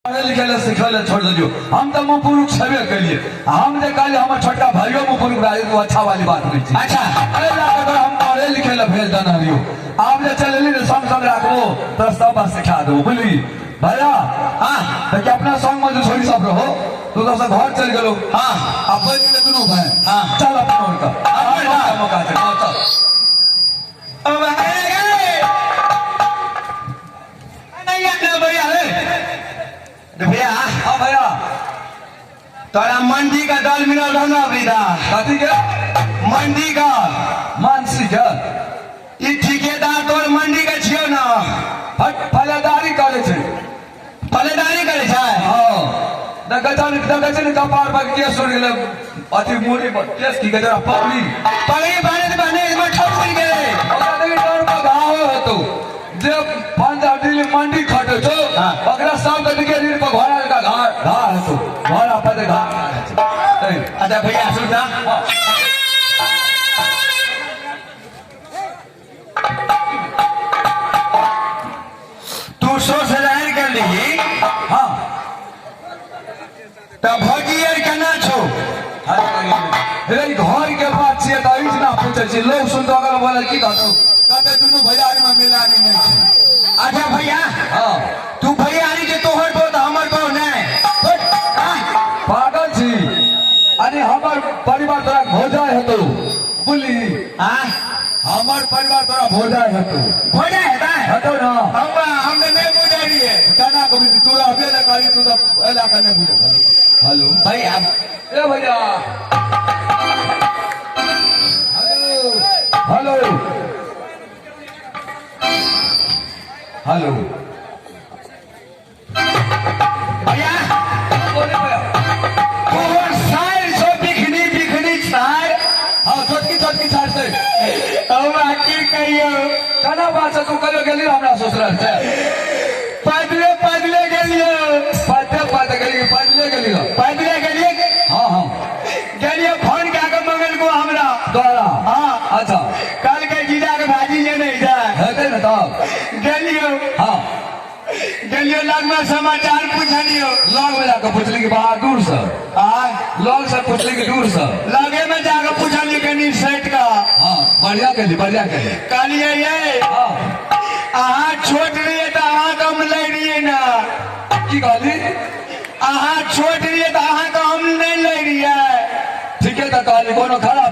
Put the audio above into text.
पढ़े लिखे ले सिखे ले छोड़ दियो। हम तो मुँह पुरुष छेबे कलिए, हम जे कहलिए हमर छोटका भाइयो मुँह पुरुष रहे, तो अच्छा वाली बात नहीं छै। अच्छा। एहि लए कऽ तोरा हम पढ़े लिखे ले भेज देने रहियो। आब जे चलेली ने संग संग राखबो तो सब बात सिखा देबो, बुझली भैया? हाँ। देखिए अपना संग में जो छोरी सब रहो, तू तो सब घर चल गेलो। हाँ। आ बनि गेलै दुनू भाई। हाँ। चल अपन और का। अपन का। मौका छै। हाँ, चल। अब आए गए। नहीं आना भैया रे। भैया। हाँ भैया। तोरा मंडी का दल मिलल रहो ना अबरीदा? कथी के? मंडी का। मानसी के। ई ठिकेदार तोर मंडी के छियौ ना? फट फलेदारी करे छै। फलेदारी करे छै? हाँ। देखै छौ ने, देखै छै ने कपार पर केस उड़ि गेलै, अथी मूड़ी पर केस की कहै छै ओकरा, पगड़ी। पगड़ी बान्हैत बान्हैत मे ठोक उड़ि गेलै। ओकरा देखी डाँर पर घाव हेतौ। जे पंजाब दिल्ली मंडी खटै छौ, हाँ। ओकरा सब के देखिए रीढ़ पर घोड़ा जकाँ घा घा हेतौ, घोड़ा पर जे घा हेतौ। अच्छा भैया सुन ना। हाँ। तू सोच रहन कर लीही। हाँ। तऽ भौजी आर केना छौ? रे घर के बात छियै तऽ एहि ना पूछै छी, लोग सुनतो अगर बोले की कहतौ, कहतै दुनू भैयारी में मिलानी नहीं छै। अच्छा भैया। हाँ। तू भैयारी जे तोहर बो तऽ हमर बो नहि। पागल छी? अरे हमर परिवार तोरा भौजाइ हेतौ, बुझली? हाँ। हमर परिवार तोरा भौजाइ हेतौ। भौजाइ हेतै? हेतौ ना। हम तऽ नहि बुझै रहियै। केना कऽ बुझली? तू रहबे नहि करी, तू तऽ एला कऽ नहि बुझै। Hello hello. भैया। ए भैया। Hello hello hello. भैया। बोले भैया। तोहर सार छौ बिखनी बिखनी सार। हाँ, छोटकी छोटकी सार छै। हमरा की कहियौ? केना बात छै? तू कहियो गेली हमरा ससुराल से? पैदले पैदले गेलियौ। पैदले पैदले गेली? पैदले गेली? पैदले गेलियै। हाँ हाँ। गेलियै, फोन कए कऽ मंगलको हमरा। तोरा? हाँ। अच्छा। कहलकै जीजा के भाजी जे नहि जाय। हेतै ने तब। गेलियौ। हाँ। गेलियौ, लगमे समाचार पुछलियौ। लग में जाके पुछली कि बाहर दूर से? आ लग से पुछली कि दूर से? लगे में जाके पुछलियै कनि सटि कऽ। हाँ, बढ़िया केली, बढ़िया केली। कहलियै ये, हाँ। अहाँ छोट रहियै तऽ अहाँके हम लै रहियै ने। की कहली? अहाँ छोट रहियै तऽ अहाँके हम नहि लै रहियै। ठीके तऽ कहली, कोनो खराब